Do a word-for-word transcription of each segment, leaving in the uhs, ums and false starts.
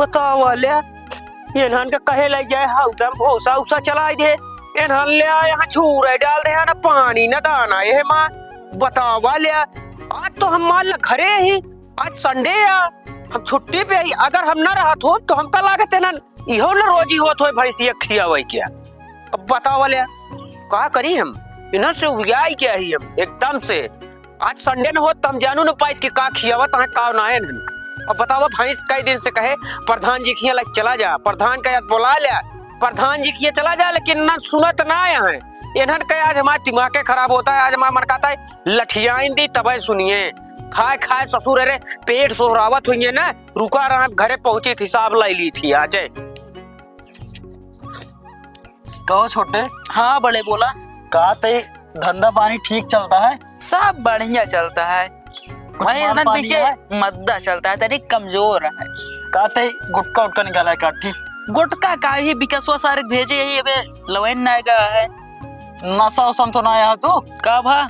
बतावा ले, इन्हन के कहे लइ जाए, हउदम भूसा उसा चलाइ दे, इन्हन ले आए यहाँ छूरे डाल दे, न पानी न दाना, ये माँ, बतावा ले, आज तो हम मान ल घरे ही, आज Sunday आ, हम छुट्टी पे ही, अगर हम न रहत हो तो हमका लागत है ना, इहो न रोजी होत होए भैंसिया खियावे के। अब बतावा ले, का करी हम? इन्हन से उबियाई के ही हम एकदम से। आज Sunday न होत त हम जानू न पाइत कि का खियावत हैं, का नायन हन। अब बतावा, भैंस कई दिन से कहे, "प्रधान जी खिया लग चला जा, प्रधान का याद बुला ले, प्रधान जी खिया चला जा," लेकिन ना सुनत ना आए हैं। इन्हन के आज हमारा दिमाग के खराब होता है, आज हमारा मन कहता है लठियाइन दी तबे सुनिए। खाए खाए ससुर रे पेट सोहरावत हुई है ना, रुका रहा घरे पहुंची थी, हिसाब लाई ली थी आजे। कहो छोटे। हाँ बड़े, बोला। का ते धंधा पानी ठीक चलता है? सब बढ़िया चलता है। कुछ भाई, माल इधर पानी पीछे है? मद्दा चलता है, तनी कमजोर है। का ते गुटका उटका निकाला है का? ठीक। गुटका का ही, विकसवा सारे भेजे ही, अबे लवैन ना गया है। नशा उशा में तो ना आया तू? का भा?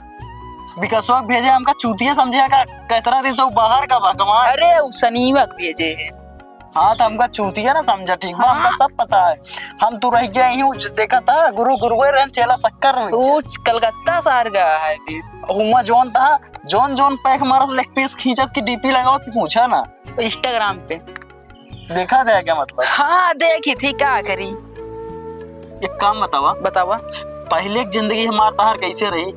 विकसवा भेजे हमका चूतिया समझे का? कितना दिन से वो बाहर का बा कमाए? अरे, वो सनीवा के भेजे है। हाँ, तो हमका चूतिया ना समझा, ठीक बा? हाँ। हमका सब पता है। हम तू रह गया ही, उ ज-, देखा था, गुरु गुरुए रहन, चेला शक्कर में। उ कलकत्ता शहर गया है अभी। हुआ जौन था, जौन जौन पैक मारत, लेग पीस खींचत की डीपी लगावत की पूछा ना। Instagram पे। देखा दे क्या मतलब? हाँ, देखी थी, का करी? एक काम बतावा। बतावा। पहले एक जिंदगी हमार तहार कैसे रही?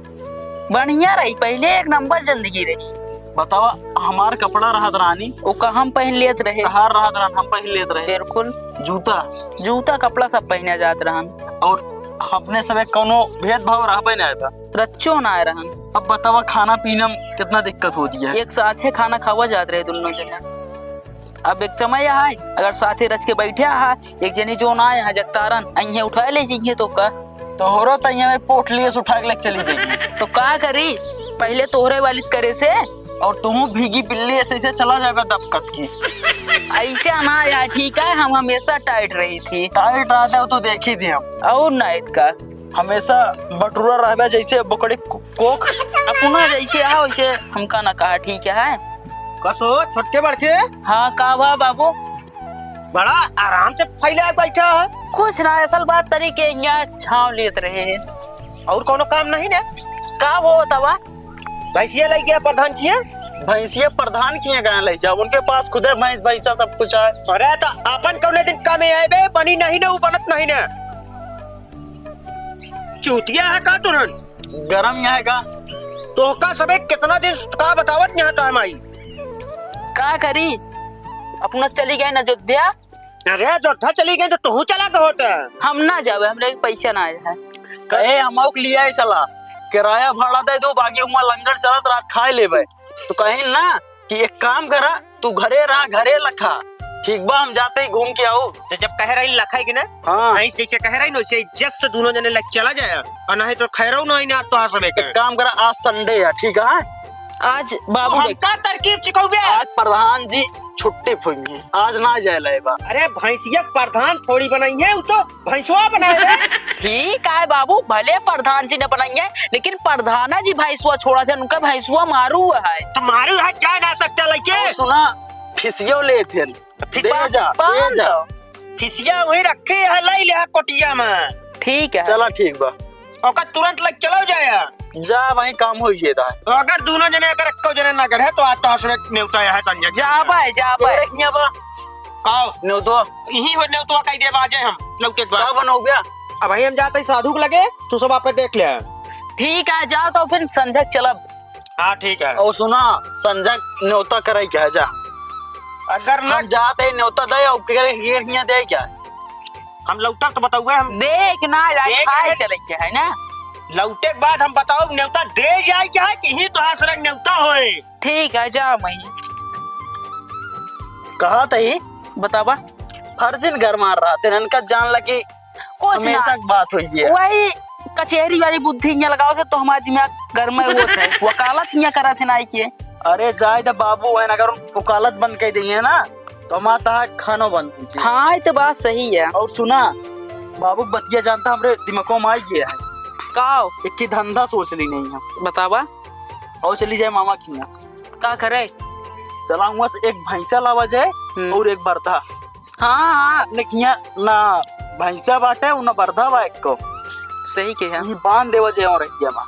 बढ़िया रही, पहले एक नंबर जिंदगी रही। बतावा, हमार कपड़ा रहत रानी। ओका हम पहन लेत रहे। तहार रहत रहन, हम पहन लेत रहे। बिल्कुल। जूता? जूता, कपड़ा सब पहने जात रहन। और अपने सबे कौनो भेदभाव रहबे ना था। रच्चो ना रहन। अब बतावा, खाना पीना में कितना दिक्कत होती है? एक साथे खाना खावा जात रहे दोनों जने। अब एक समय है, अगर साथे रच के बैठे है, एक जनी जो ना आए हैं जगतारन, अइहें उठाए ले जइहें तो का? तोहरो त यहाँ में पोटलिए से उठा के लेके चली जाएगी। तो का करी, पहले तोहरे वाली करे से। और तुहू भीगी बिल्ली ऐसे ऐसे चला जाएगा दबकत की। ऐसे ना यार, ठीक है, हम हमेशा टाइट रही थी। टाइट रहते हो तो देखी थी हम। और ना इतका। हमेशा बटुरा रहबे जैसे बकरी को-, कोख। अपना जैसे है वैसे हमका ना कहा, ठीक है? कसो, छोटके बड़के? हाँ, का भा बाबू? बड़ा आराम से फैला के बैठा है। कुछ ना, असल बात तनी के यहाँ छाँव लेत रहे हैं। और कौनो काम नहीं ना? का हो तवा? भैंसिया लइ गया प्रधान किया। भैंसिया प्रधान किया कहाँ लइ जा? उनके पास खुदे भैंस भैंसा सब कुछ है। अरे तो अपन कौने दिन काम में आए बे, बनी नहीं ना, वो बनत नहीं ना। चूतिया है का तुरंत? गरम यहाँ का? तोहका सबे कितना दिन से का बतावत यहाँ तो हम आई। का करी? अपना चली गए न अयोध्या। अरे अयोध्या चली गए तो तोहू चला गए होत। हम ना जावे, हमरे पैसा ना आए है। कहे हम के लिए आए चला, किराया भाड़ा दे दो, बाकी हुआ लंगर चलत रात खाए लेबे। तो कहीं ना कि एक काम करा, तू घरे रहा, घरे लखा। ठीक बा, हम जाते ही घूम के आऊ। तो जब कह रही लखाई के ना, हाँ। ऐसे, ऐसे कह रही ना, वैसे इज्जत से दोनों जने लग चला जाए, और नहीं तो खैरऊ ना, ना तो आ सबे के। एक काम करा, आज Sunday है, ठीक है? आज बाबू तो देख। हमका तरकीब सिखौबे। आज प्रधान जी छुट्टी फुंगी, आज ना जाए लाए बा। अरे भैंसिया प्रधान थोड़ी बनाई है, वो तो भैंसवा बनाए रे। ठीक है बाबू, भले प्रधान जी ने बनाई है, लेकिन प्रधाना जी भैंसवा छोड़ा थे, उनका भैंसवा मारू है। तो मारू है, जा ना सकता लइके। और सुना, फिसियो ले थे। तो फिस-, दे जा, बांध दे जा। दो। फिसिया वही रखे है, लाई ले कोटिया में। ठीक है। चला ठीक बा। ओकर तुरंत लग चलो जाया। जा भाई, काम हो गया था। तो अगर दोनों जने अगर एक्को जने ना करे तो आज तो हसवे नेवता है संजय। जा भाई, जा भाई। तोरे किया बा? काओ? नेवतो। यही हो नेवतो कह दे बाजे हम लौटे के बाद। का बनो गया? अब भाई हम जाते ही साधु के लगे, तू सब आप देख ले। ठीक है, जाओ तो फिर संजय चलब। हाँ, ठीक है। और सुना, संजय न्योता करे क्या है, जा। अगर ना हम जाते ही न्योता दे, और के, के, के, दे क्या? हम लौटा तो बताऊए हम। देख ना, आज देख खाए ले। चले के है ना? लौटे के बाद हम बताओ, न्योता दे जाए क्या है कि ही तो आसरक न्योता होए। ठीक है, जा मई। कहा तही? बतावा। फर्जिन घर मार रहा थे, इनका जान लगी कुछ ना। हमेशा की बात हुई है। वही कचहरी वाली बुद्धि यहाँ लगाओ थे तो हमारा दिमाग घर में होत है। वकालत यहाँ करा थे ना आई के। अरे जाए दे बाबू, है ना, अगर वकालत बंद कर देंगे ना तो हमारा तहा खानो बंद कीजिए। हाँ, ये तो बात सही है। और सुना, बाबू बतिया जानता हमरे दिमागों में आई गया है। काओ? एक ही धंधा सोच ली नहीं है। बतावा। और चली जाए मामा की यहाँ। का करे? चला हुआ से एक भैंसा लावा जाए हम्म। और एक बर्धा। हाँ, हाँ। लेकिन यहाँ ना भैंसा बाटे, उ ना बरधा बा एको। सही कहे। ई बांध देवा जे और रहिया मा।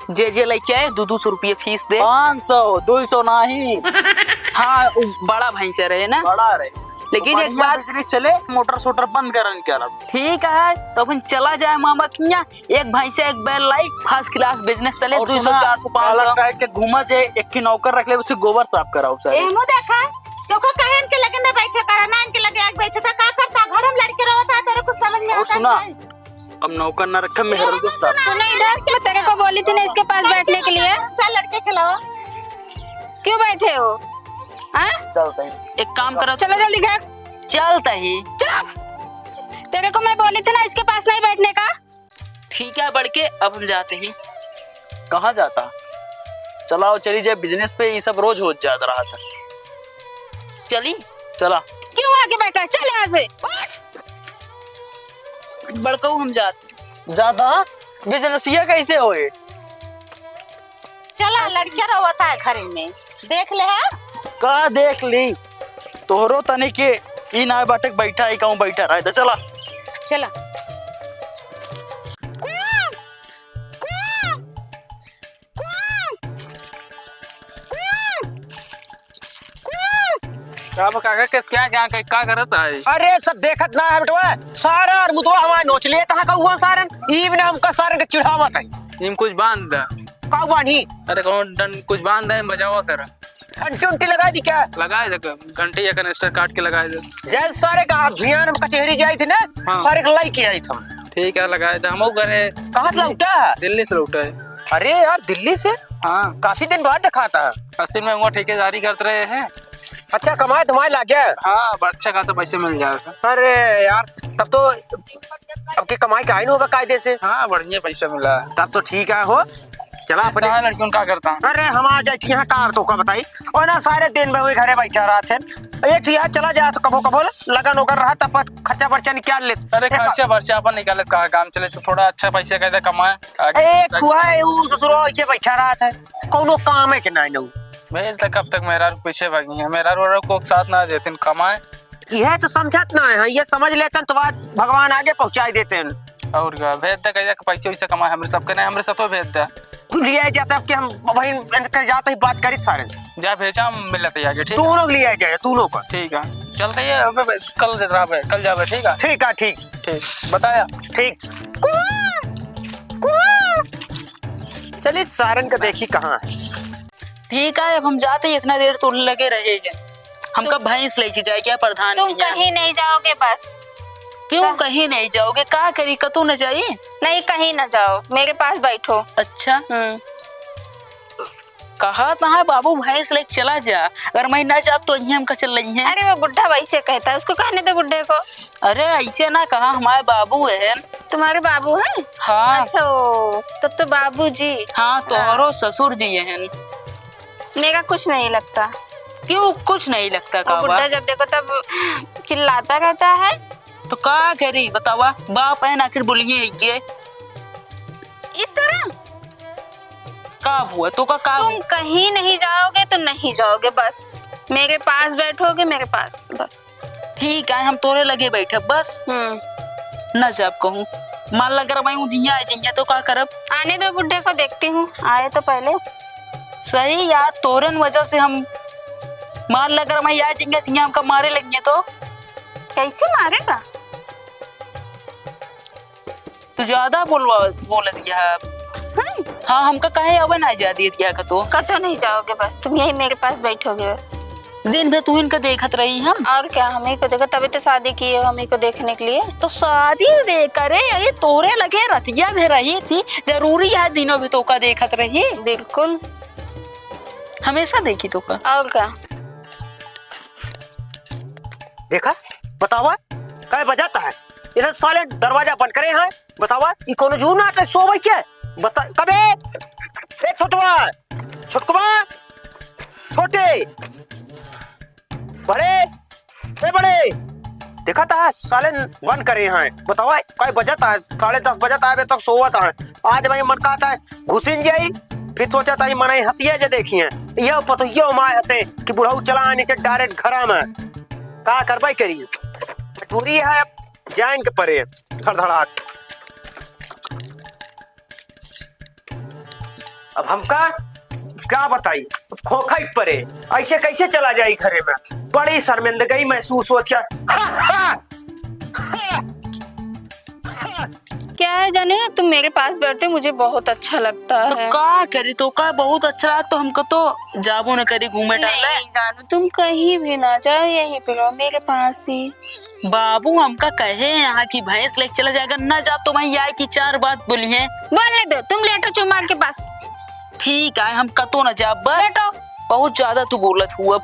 जे जे लइके आए, दू दू सौ रुपया फीस दे। पाँच सौ, दू सौ नाही। हाँ, उ बड़ा भैंसा रहे ना। बड़ा रहे। लेकिन एक बढ़िया बात बिजनेस चले, मोटर सोटर बंद करन के अलग। ठीक है, तो अपन चला जाए मामा किया, एक भैंसा एक बैल लाई, फर्स्ट क्लास बिजनेस चले, और दू सौ, सुना, चार सौ, पाँच सौ। अलग टाइप के घूमा जे, एक ही नौकर रख ले, उसे गोबर साफ कराओ सारे। एमू देखा, तो को कहे इनके लगे ना बैठे करा, ना इनके लगे एक बैठे था, का करता? घर में लड़के रहता है, तेरे को समझ में और आता सुना, है? अब नौकर ना रखे, मेहर को साथ। सुना, सुना इधर। मैं तेरे को बोली थी ना इसके पास बैठने के लिए। चल लड़के खिलावा। क्यों बैठे हो? हाँ? चलते हैं। एक काम करो। चलो जल्दी घर। चलते ही। चलो। तेरे को मैं बोली थी ना इसके पास नहीं बैठने का। ठीक है बड़के, अब हम जाते हैं। कहाँ जाता? चलाओ चली जाए बिजनेस पे, ये सब रोज हो जाता रहा था। चली। चला। क्यों आगे बैठा? चल यहाँ से। उठ। बड़कऊ हम जात। ज्यादा बिजनेसिया कैसे होए? चला, लड़के रोवता है घरे में, देख ले है। का देख ली? तोहरो तनी के ई ना बाटे के बैठा ही कहूँ बैठा रहे, तो चला। चला। का बा काका, कैसे, क्या, क्या, क्या, क्या करत है? अरे, सब देखत ना है बेटवा, सारा और मुदवा हमारे नोच लिए, कहाँ का हुआ सारन? ई बिना हमका सारन के चिढ़ावत है। इम कुछ बांध दा। का बांधी? अरे, कौन डन, कुछ बांध दे, बजावा कर। घंटी उंटी लगा दी क्या? लगा दे, घंटी या कनेस्टर काट के लगा दे। जय सारे का अभियान में कचहरी जाई थी ना, हाँ। सारे के लाई के आई था। ठीक है, लगा दे, हमहू घरे। कहाँ से लौटा? दिल्ली से लौटा है। अरे यार, दिल्ली से? हाँ। काफी दिन बाद दिखाता है। असल में हुआ ठेकेदारी करते रहे हैं। अच्छा, कमाए धमाए लाग गया? हाँ, अब अच्छा खासा पैसे मिल जाएगा। अरे यार, तब तो अब की कमाई का आई न होगा कायदे से। हाँ, बढ़िया पैसा मिला। तब तो ठीक है हो। चला अपने कहाँ लड़कियों का करता? अरे हम आ जाए यहाँ का तो का बताई। और ना सारे दिन में वही घरे बैठा रहा थे। एक ठिया चला जाए तो कभो कभो लगन ओकर रहा तब खर्चा बर्चा निकाल ले। अरे एक खर्चा बर्चा अपन निकाले कहाँ काम चले, तो थोड़ा अच्छा पैसा कैसे कमाए आगे। एक हुआ है वो ससुरो ऐसे बैठा रहा था। कौनो काम है कि नहीं न? भेज दे, कब तक मेहरारू पीछे भागी है? मेहरारू को साथ ना देते कमाए। यह तो समझत ना है, ये समझ लेते हैं तो बात भगवान आगे पहुँचाई देते हैं। और का, भेज दे, कैसे पैसे वैसे कमाए, हमरे सबके नहीं, हमरे साथों भेज दे। तू ले जाता अब कि हम वहीं इनके जाते ही बात करी सारे से। जा भेजा, हम मिलते आगे, ठीक है? दोनों ले जाए, दोनों का। ठीक है, चलते ही अबे, कल दे रहा है, कल जावे, ठीक है? ठीक है, ठीक। ठीक, बताया। ठीक। चलिए सारन का देखी कहाँ है। ठीक है, अब हम जाते ही इतना देर तो लगे रहे हैं। हमका तुम भैंस लेके जाए क्या प्रधान तुम भैया? कहीं नहीं जाओगे बस। क्यों बस। कहीं नहीं जाओगे? का करी, कतू न जाई? नहीं, कहीं ना जाओ, मेरे पास बैठो। अच्छा। हम्म। कहा तहाँ बाबू भैंस लेके चला जा, अगर मैं ना जाब तो यहीं हमका चल रही है। अरे वो बुढ़ा वैसे कहता है, उसको कहने दे बुढ़े को। अरे ऐसे ना कहा, हमारे बाबू है। तुम्हारे बाबू हैं? हाँ। अच्छा, ओ, तब तो बाबूजी। हाँ, तोहरो ससुर जी हैं। मेरा कुछ नहीं लगता। क्यों कुछ नहीं लगता वो का बुड्ढा बा? जब देखो तब चिल्लाता रहता है। तो का करी बतावा, बाप है ना, आखिर बोलिए है के? इस तरह? का हुआ? तो का, का तुम हुआ? कहीं नहीं जाओगे तो नहीं जाओगे, बस मेरे पास बैठोगे, मेरे पास, बस। ठीक है, हम तोरे लगे बैठे बस। हम्म। न जाब कहूँ। मान ला अगर मैं उन्हीं आ जाइए तो का करब? आने दो बुड्ढे को, देखती हूँ, आए तो पहले। सही यार, तोरन वजह से हम, मान ला अगर मैं आ जाइए, तो हमका मारे लगिए तो? कैसे मारेगा? तू ज्यादा बोलवा, बोल दिया है। हम्म। हाँ, हमका काहे आवे ना जा दिए दिया का तो? कतो नहीं जाओगे बस, तुम यही मेरे पास बैठोगे बस। दिन भर तू इनका देखत रही हम। और क्या, हम ही को देखो, तभी तो शादी किए हो, हम ही को देखने के लिए। तो शादी दे करे, ये तोरे लगे रतिया में रही थी, जरूरी है दिनों भी तो का देखत रही? बिल्कुल। हमेशा देखी तो का? और क्या? देखा, बतावा, कै बजाता है? इधर साले दरवाजा बंद करे हैं, बतावा, ई कोनो जू नाट है, सोवै के? बता, कबे? ए छोटवा, छोटकवा, छोटे, बड़े, ए बड़े, देखा था, साले बंद करे हैं, बतावा, कै बजत है, साढ़े दस बजत आवे तक सोवत है। आज भाई मन कहता है, घुसिन जाई, फिर सोचा था, मनई हंसिए जे देखिए, यह पतोहियो माय हंसे कि बुढ़ऊ चला आने से डायरेक्ट घरा में। का करबै करी? पूरी है, अब जाइन के परे, धड़धड़ाक। अब हमका का बताई, अब खोखा ही परे, ऐसे कैसे चला जाई घरे में? बड़ी शर्मिंदगी महसूस होत क्या। हा, हा, हा, हा। क्या है जाने ना, तुम मेरे पास बैठते हो, मुझे बहुत अच्छा लगता तो है। का करी, तो का बहुत अच्छा लगा, तो हमको तो जाबो न करी घूमे टहले। नहीं जानू, तुम कहीं भी ना जाओ, यहीं पे रहो मेरे पास ही। बाबू हमका कहे यहाँ की भैंस लेके चला जाएगा, ना जा तो मैं आई की चार बात बोली है। बोलने दो, तुम लेटो चुमान के पास। ठीक है, हम कतो ना जाब, बस लेटो। बहुत ज्यादा तू बोलत हुआ।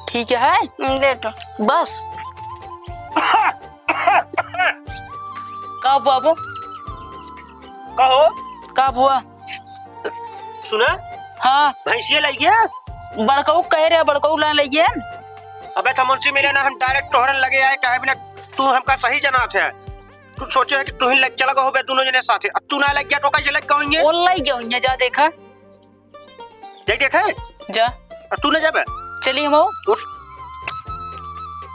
ठीक है, हम्म, लेटो। बस। का बाबू? कहो। का बुआ? सुना? हाँ। भैंसिया लइगे? बड़कऊ कह रहे, बड़कऊ ला लइगे। अबे, त मुंशी मिले ना, हम direct तोहरन लगे आए, काहे बिना तू हमका सही जनात है। तू सोचे है कि तू ही लग चला गो होबे दोनों जने साथे। अब तू ना लग गया तो कैसे लग गए होंगे? वो लग गए होंगे, जा देखा। देख, देखे? जा। अब तू ना जाबे? चली हम। उठ।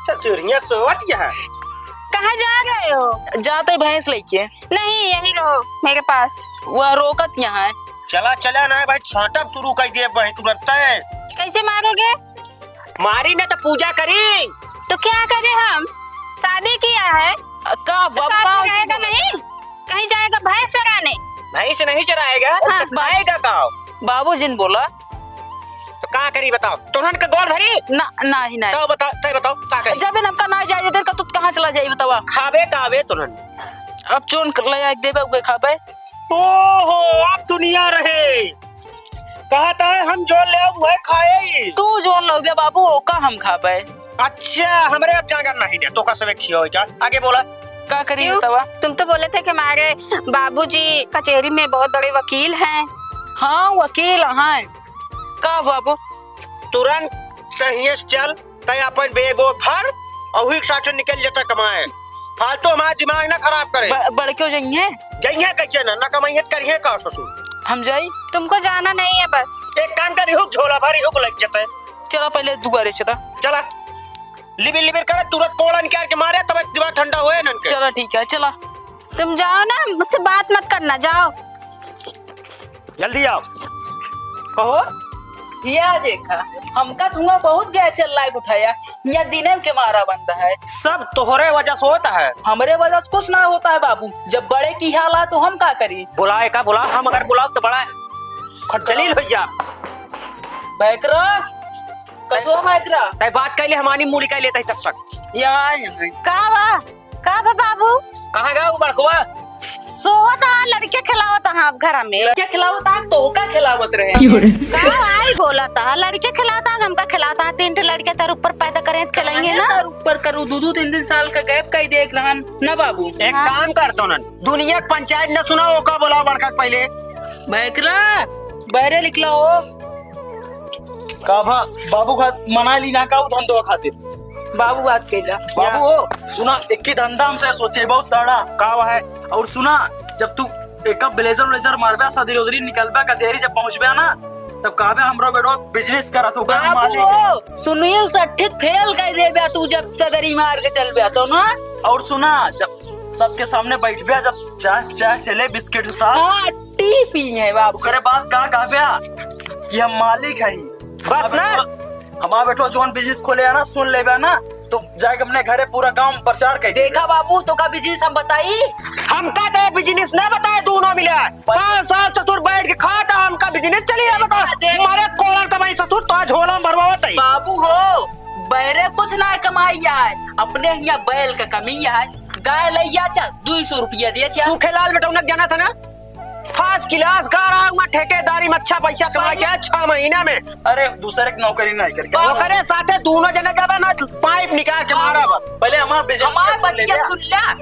ससुरिया सोवत गया है। कहाँ जा रहे हो? जाते भैंस लेके। नहीं, यहीं रहो मेरे पास। वह रोकत यहाँ है। चला, चला ना भाई, छांटब शुरू कर दिए भाई तुरंत। कैसे मारोगे? मारी ना तो पूजा करी। तो क्या करें हम? शादी किया है। का तो बाबू साथ का में रहेगा नहीं? कहीं जाएगा भैंस चराने? भैंस नहीं चराएगा, हाँ। तो खाएगा का? बाबूजी ने बोला। तो का करी बताओ? तोहन के गोड़ धरी? ना, ना ही ना। तो बताओ, तय बताओ, का करी? जब इनका ना जाए, इधर का तू कहाँ चला जाए बतावा? खाबे का आवे तोहन? अब जोन ले आए देबे, उके खाबे। ओहो, अब दुनिया रहे। कहता है हम जोन ले आऊ, वह खाए। तू जोन लोगे बाबू, ओका हम खाबे। अच्छा, हमरे अब जागर नहीं ने, तोका सबे खियो का? आगे बोला। का करी क्यों? बतावा? तुम तो बोले थे कि हमारे बाबूजी कचेरी में बहुत बड़े वकील हैं। हाँ, वकील हैं। का बाबू? तुरंत कहिए से चल, तय अपन बेगो भर और ही साथ निकल जाता कमाए। फालतू हमारा दिमाग ना खराब करे। ब-, बड़के हो जाइए। जाइए कैसे ना, ना कमाइए तो करिए का ससुर? हम जाई? तुमको जाना नहीं है बस। एक काम कर, इहुक झोला भर, इहुक लग जाता है। चला पहले दुआरे चला। चला। लिबिर लिबिर करे, तुरंत कोड़ा निकाल के मारे, तब दिमाग ठंडा होए नन के। चला ठीक है, चला। तुम जाओ ना, मुझसे बात मत करना, जाओ। जल्दी आओ। कहो। या देखा, हमका धुआं बहुत गया चल लाग उठाया, या दिने के मारा बंद है। सब तोहरे वजह से होता है। हमरे वजह से कुछ ना होता है बाबू, जब बड़े की हाल है तो हम का करी? बुलाए का बुला, हम अगर बुलाओ तो बड़ा खट जलील हो जा। बैकरा, कसो बैकरा। तय बात कैले हमारी मूली कैले तय तब तक। या, या। का बा? का बा बाबू? कहाँ गया वो बड़कवा? सोवत हा, लड़के खिलावत हा अब घर में। लड़के खिलावत हा, तोहका खिलावत रहे। क्यों रे? का आई बोलत हा, लड़के खिलावत हा, हमका खिलावत हा, तीन ठे लड़के तर ऊपर पैदा करे त खिलाइए ना। तर ऊपर करू, दू दू तीन तीन साल का gap कई देख रहन ना बाबू। एक हाँ। काम कर तो नन, दुनिया के पंचायत न सुना, ओका बोला बड़का के पहले। भैकरा, बहरे निकला हो। का भा, बाबू का मना ली ना का उ धंधवा खातिर? बाबू बात कइला। बाबू हो, सुना, एक ही धंधा हमसे सोचे, बहुत तड़ा। का है? और सुना, जब तू एक blazer व्लेजर मारबे, सदरी उदरी निकलबे, कचेरी जब पहुंचबे ना, तब कहबे, "हमरो बेटो business करत हो, घर बाबू मालिक है।" हो, सुनील सट्ठित fail कर देबे तू, जब सदरी मार के चलबे तो ना। और सुना, जब सबके सामने बैठबे, जब चाय, चाय चले, बिस्किट के साथ। हाँ, टी पी है बाबू। ओकरे बाद का कहबे कि हम मालिक हई। बस ना। हमार बेटवा जौन business खोले है ना, सुन लेबे ना, तो जाके अपने घरे पूरा गांव में प्रचार कर दे। देखा बाबू, तो का business हम बताई? हमका तो business ना बताए, दोनों मिले। पाँच साल ससुर बैठ के खाता, हमका business चली है, बताओ। देख। मारे कोलन कमाई ससुर, तो झोला में भरवावत है। बाबू हो, बहरे कुछ ना कमाई है, अपने हियाँ बैल का कमी है, गाय लइ जाता, दुई सौ रुपया देता। सूखेलाल बेटौनक जाना था ना, first class गा रहा हूँ, ठेकेदारी में अच्छा पैसा कमा के आया छह महीना में। अरे, दूसरे की नौकरी नहीं करके। ओकरे साथे दोनों जने जाबे ना, pipe निकाल के मारा बा। पहले हमारा business हमार कर ले बतिया जा। सुन ल्या,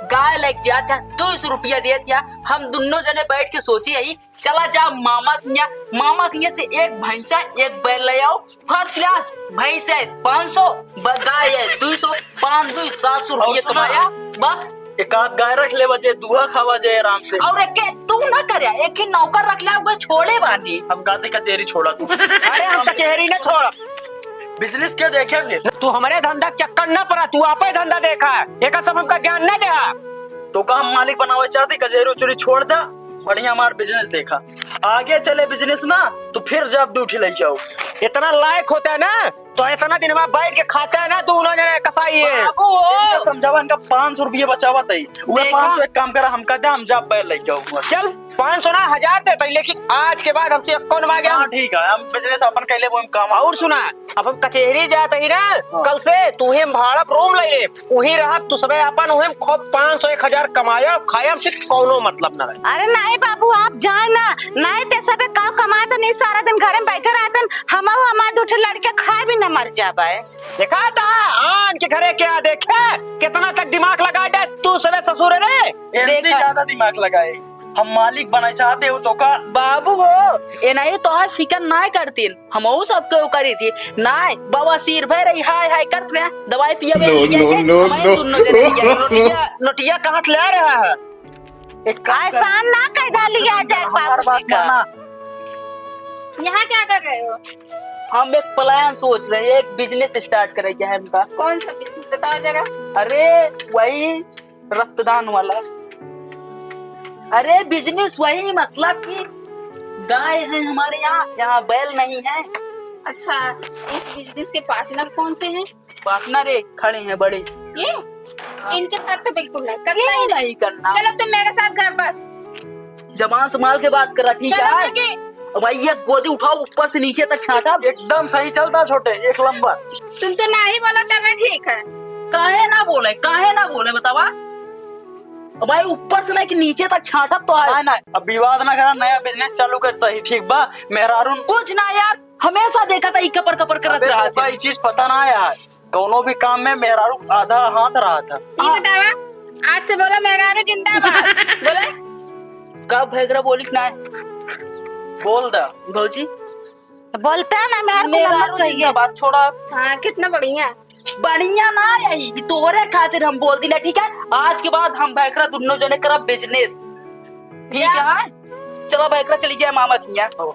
गाय लइ जाता, दुई सौ रुपया देता, हम दोनों जने बैठ के सोची यही, चला जा मामा के यहाँ, मामा के यहाँ से एक भैंसा, एक बैल ले आओ, first class, भैंस है पाँच सौ, ब-, गाय है दुई सौ, पाँच दुई सात सौ और रुपये सुना, कमाया, बस। एक आध गाय रख ले बचे, दूहा खावा जाए आराम से। और एक के तू ना करे, एक ही नौकर रख ले, वो छोड़े बानी। हम कहते कचेरी छोड़ा तू। अरे हम कचेरी ना छोड़। बिजनेस के देखे फिर? तू हमरे धंधा के चक्कर न पड़ा, तू आपे धंधा देखा, एका सब हमका ज्ञान न देहा। तो का हम मालिक बनावे चाहते, कचेहरी उचेहरी छोड़ दा, बढ़िया हमार बिजनेस देखा, आगे चले बिजनेस ना, तो फिर जब ड्यूटी लग जाओ। इतना लायक होता है ना, तो इतना दिन में बैठ के खाता है ना, तू उन्होंने कसाई है। बाबू हो। इनका समझावा, इनका पाँच सौ रुपये बचावा तई, वो देखा? पाँच सौ एक काम करा, हमका दे, हम जब बैल लग जाओ। चल, पाँच सौ ना, हजार देते, लेकिन आज के बाद हमसे कौन मांगे हम? हाँ, ठीक है, हम बिजनेस अपन कैले, वो हम काम। और सुना, अब हम कचेहरी जात ही ना, हाँ। कल से तू ही हम भाड़ा पर रूम ले ले, वही रहब, तू सबे अपन, वही हम खूब पाँच सौ एक हजार कमाया, खाया, हमसे कौनो मतलब ना रहे। अरे नहीं बाबू, आप जाए ना, नहीं ते सबे का कमाए तो नहीं, सारा दिन घरे में बैठे रहते हैं, हम हमारे दो ठे लड़के खाए भी न मर जाबे। देखा था आन के घरे क्या देखे, कितना तक दिमाग लगा दे तू सबे ससुर रे। इनसे देखा। ज्यादा दिमाग लगाए, हम मालिक बनाए चाहते हो तो का? बाबू हो, ये नहीं तो है फिकर ना करतीन, हम वो सब क्यों करी थी ना, बवासीर भय रही, हाय हाय करत रहे, दवाई पिया नो, नो, नो, हमारे नो। दोनों जने लिया। नोटिया, नोटिया कहाँ से ले रहा है? एक काम कर, एहसान ना कैदा लिया जाए हमार बाबूजी बात का। माना। यहाँ क्या कर रहे हो? हम एक प्लान सोच रहे हैं, एक बिजनेस स्टार्ट करे क्या है हमका। कौन सा बिजनेस बताओ जरा। अरे वही रक्तदान वाला। अरे बिजनेस वही, मतलब कि गाय है हमारे यहाँ, यहाँ बैल नहीं है। अच्छा, इस बिजनेस के पार्टनर कौन से हैं? पार्टनर एक खड़े हैं बड़े। ये? इनके साथ तो बिल्कुल नहीं, कतई नहीं, नहीं। नहीं करना। चलो तुम मेरे साथ घर बस। जबान संभाल के बात करा, ठीक है? क्योंकि अब भाई ये गोदी उठाओ, ऊपर से नीचे तक छाटा। एकदम सही चलता छोटे, एक नंबर। तुम तो ना ही बोलो तबे ठीक है। काहे ना बोले, काहे ना बोले बतावा? अब भाई ऊपर से लेके नीचे तक छाटब तो है। नहीं, नहीं, अब विवाद ना करा, नया बिजनेस चालू करता ही, ठीक बा? मेहरारून कुछ ना यार, हमेशा देखा था ई कपर कपर करत अबे रहा तो था। भाई, चीज पता ना है यार, कौनो भी काम में मेहरारू आधा हाथ रहा था। ये बतावा, आज से बोला मेहरारू जिंदाबाद। बोला? का भैगरा बोली कि ना? बोल दा। भौजी? बोलता है ना, मेहरारू को मेहरारू नमक चाहिए। जिंदाबाद, छोड़ा। हाँ, कितना बढ़िया। बढ़िया ना यही, तोरे खातिर हम बोल दिला, ठीक है? आज के बाद हम भैकरा दोनों जने करब बिजनेस, ठीक है? चलो भैकरा चली जाए मामा के यहाँ।